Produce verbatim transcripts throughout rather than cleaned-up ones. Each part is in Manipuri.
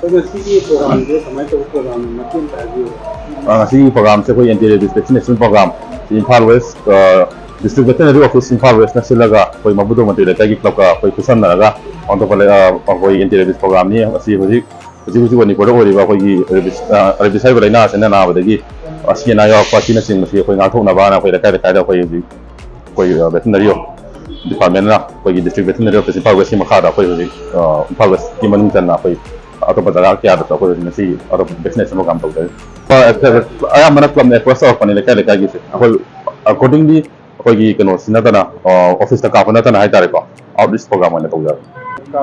ꯑꯩꯈꯣꯏ ꯉꯁꯤꯒꯤ ꯄ꯭ꯔꯣꯒ꯭ꯔꯥꯝꯁꯦ ꯀꯃꯥꯏꯅ ꯇꯧꯕ ꯄ꯭ꯔꯣꯒ꯭ꯔꯥꯝꯅꯣ? ꯃꯇꯦꯡ ꯈꯔ ꯍꯥꯏꯕꯤꯌꯨ꯫ ꯑ, ꯉꯁꯤꯒꯤ ꯄ꯭ꯔꯣꯒ꯭ꯔꯥꯝꯁꯦ ꯑꯩꯈꯣꯏ anti rabies vaccination programme, Imphal west, ꯑ, ꯗꯤꯁꯇ꯭ꯔꯤꯛ ꯚꯦꯇꯦꯅꯔꯤ ꯑꯣꯐꯤꯁ ꯏꯝꯐꯥꯜ ꯋꯦꯁꯅ ꯁꯤꯜꯂꯒ ꯑꯩꯈꯣꯏ ꯃꯕꯨꯗꯣ ꯃꯟꯇ꯭ꯔꯤ ꯂꯩꯀꯥꯏꯒꯤ ꯀ꯭ꯂꯕꯀ ꯑꯩꯈꯣꯏ ꯈꯨꯠꯁꯝꯅꯔꯒ ꯄꯥꯡꯊꯣꯛꯄ ꯂꯩ-, ꯑ, ꯑꯩꯈꯣꯏ ꯑꯦꯟꯇꯤ ꯔꯦꯕꯤꯁ ꯄ꯭ꯔꯣꯒ꯭ꯔꯥꯝꯅꯤ꯫ ꯑꯁꯤ ꯍꯧꯖꯤꯛ, ꯍꯧꯖꯤꯛ ꯍꯧꯖꯤꯛ ꯃꯅꯤꯄꯨꯔꯗ ꯑꯣꯏꯔꯤꯕ ꯑꯩꯈꯣꯏꯒꯤ ꯔꯦꯕꯤꯁ, ꯑ, ꯔꯦꯕꯤꯁ ꯍꯥꯏꯔꯤꯕ ꯂꯥꯏꯅꯥ ꯑꯁꯤꯅ ꯅꯥꯕꯗꯒꯤ ꯑꯁꯤ ꯑꯅꯥ ꯌꯥꯎꯔꯛꯄ ꯑꯁꯤꯅꯆꯤꯡꯕꯁꯤ ꯑꯩꯈꯣꯏ ꯉꯥꯛꯊꯣꯛꯅꯕꯅ ꯑꯩꯈꯣꯏ ꯂꯩꯀꯥꯏ ꯂꯩꯀꯥꯏꯗ ꯑꯩꯈꯣꯏ ꯍꯧꯖꯤꯛ ꯑꯩꯈꯣꯏ, ꯑ, ꯚꯦꯇꯤꯅꯔꯤ ꯗꯤꯄꯥꯔꯠꯃꯦꯟꯅ ꯑꯩꯈꯣꯏꯒꯤ ꯗꯤꯁꯇ꯭ꯔꯤꯛ ꯚꯦꯇꯤꯅꯔꯤ ꯑꯣꯐꯤꯁ ꯏꯝꯐꯥꯜ ꯋꯦꯁꯀꯤ ꯃꯈꯥꯗ ꯑꯩꯈꯣꯏ ꯍꯧꯖꯤꯛ, ꯑ, ꯏꯝꯐꯥꯜ ꯋꯦꯁꯀꯤ ꯃꯅꯨꯡ ꯆꯟꯅ ꯑꯩꯈꯣꯏ ꯑꯇꯣꯞꯄ ꯖꯒꯥ ꯀꯌꯥꯗꯁꯨ ꯑꯩꯈꯣꯏ ꯍꯧꯖꯤꯛ ꯉꯁꯤ ꯑꯇꯣꯞꯄ ꯚꯦꯛꯁꯤꯅꯦꯁꯟ ꯄ꯭ꯔꯣꯒ꯭ꯔꯥꯝ ꯇꯧꯖꯔꯤ꯫ ꯑ, ꯑꯌꯥꯝꯕꯅ ꯀ꯭ꯂꯕꯅ ꯑꯦꯄ꯭ꯔꯣꯁ ꯇꯧꯔꯛꯄꯅꯤ ꯂꯩꯀꯥꯏ ꯂꯩꯀꯥꯏꯒꯤꯁꯦ꯫ ꯑꯩꯈꯣꯏ ꯑꯦꯀꯣꯔꯗꯤꯡꯂꯤ ꯑꯩꯈꯣꯏꯒꯤ ꯀꯩꯅꯣꯁꯤ ꯅꯠꯇꯅ, ꯑ, ꯑꯣꯐꯤꯁꯇ ꯀꯥꯞꯄ ꯅꯠꯇꯅ ꯍꯥꯏꯇꯥꯔꯦꯀꯣ, ꯑꯥꯎꯠꯔꯤꯆ ꯄ꯭ꯔꯣꯒ꯭ꯔꯥꯝ ꯑꯣꯏꯅ ꯇꯧꯖꯔꯦ꯫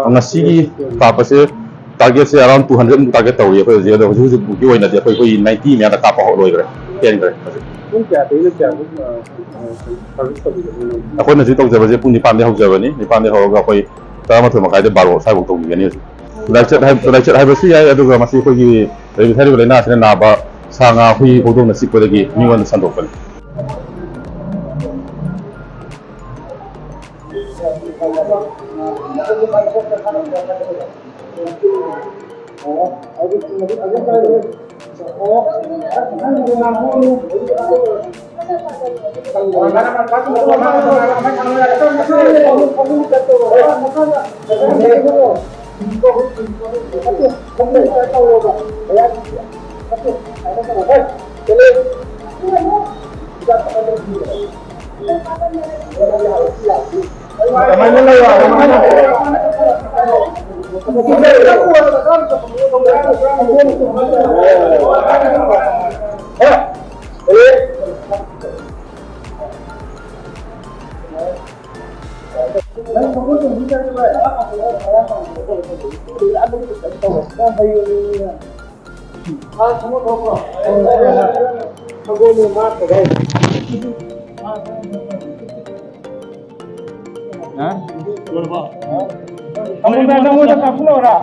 ꯉꯁꯤꯒꯤ ꯀꯥꯞꯄꯁꯦ ꯇꯥꯔꯒꯦꯠꯁꯦ ꯑꯔꯥꯎꯟ ꯇꯨ ꯍꯟꯗ꯭ꯔꯦꯠ ꯃꯨꯛ ꯇꯥꯔꯒꯦꯠ ꯇꯧꯔꯤ ꯑꯩꯈꯣꯏ ꯍꯧꯖꯤꯛ꯫ ꯑꯗꯣ ꯍꯧꯖꯤꯛ ꯍꯧꯖꯤꯛ ꯐꯥꯎꯒꯤ ꯑꯣꯏꯅꯗꯤ ꯑꯩꯈꯣꯏ, ꯑꯩꯈꯣꯏ ꯅꯥꯏꯟꯇꯤ ꯃꯌꯥꯗ ꯀꯥꯞꯄ ꯍꯧ-, ꯂꯣꯏꯈ꯭ꯔꯦ, ꯍꯦꯟꯈ꯭ꯔꯦ ꯍꯧꯖꯤꯛ꯫ ꯄꯨꯡ ꯀꯌꯥꯗꯒꯤꯅ ꯀꯌꯥꯐꯥꯎ, ꯑ, ꯑ, ꯁꯥꯔꯚꯤꯁ ꯇꯧꯕꯤꯒꯅꯤ? ꯑꯩꯈꯣꯏꯅ ꯍꯧꯖꯤꯛ ꯇꯧꯖꯕꯁꯦ ꯄꯨꯡ ꯅꯤꯄꯥꯟꯗꯒꯤ ꯍꯧꯖꯕꯅꯤ꯫ ꯅꯤꯄꯥꯟꯗꯒꯤ ꯍꯧꯔꯒ ꯑꯩꯈꯣꯏ ꯇꯔꯥꯃꯥꯊꯣꯏ ꯃꯈꯥꯏꯗ ꯕꯥꯔꯣ ꯁ꯭ꯋꯥꯏꯐꯥꯎ ꯇꯧꯕꯤꯒꯅꯤ ꯍꯧꯖꯤꯛ꯫ ꯂꯥꯏꯆꯠ ꯍꯥꯏ-, ꯂꯥꯏꯆꯠ ꯍꯥꯏꯕꯁꯨ ꯌꯥꯏ, ꯑꯗꯨꯒ ꯃꯁꯤ ꯑꯩꯈꯣꯏꯒꯤ ꯔꯦꯕꯤꯁ ꯍꯥꯏꯔꯤꯕ ꯂꯥꯏꯅꯥ ꯑꯁꯤꯅ ꯅꯥꯕ ꯁꯥ ꯉꯥ, ꯍꯨꯏ, ꯍꯧꯗꯣꯡꯅ ꯆꯤꯛꯄꯗꯒꯤ ꯃꯤꯉꯣꯟꯗ ꯁꯟꯗꯣꯛꯄꯅꯤ꯫ ꯍꯥ? ꯑꯃꯨꯛꯇ ꯅꯪꯉꯣꯟꯗ ꯀꯥꯞꯁꯤꯜꯂꯛꯑꯣꯔꯥ?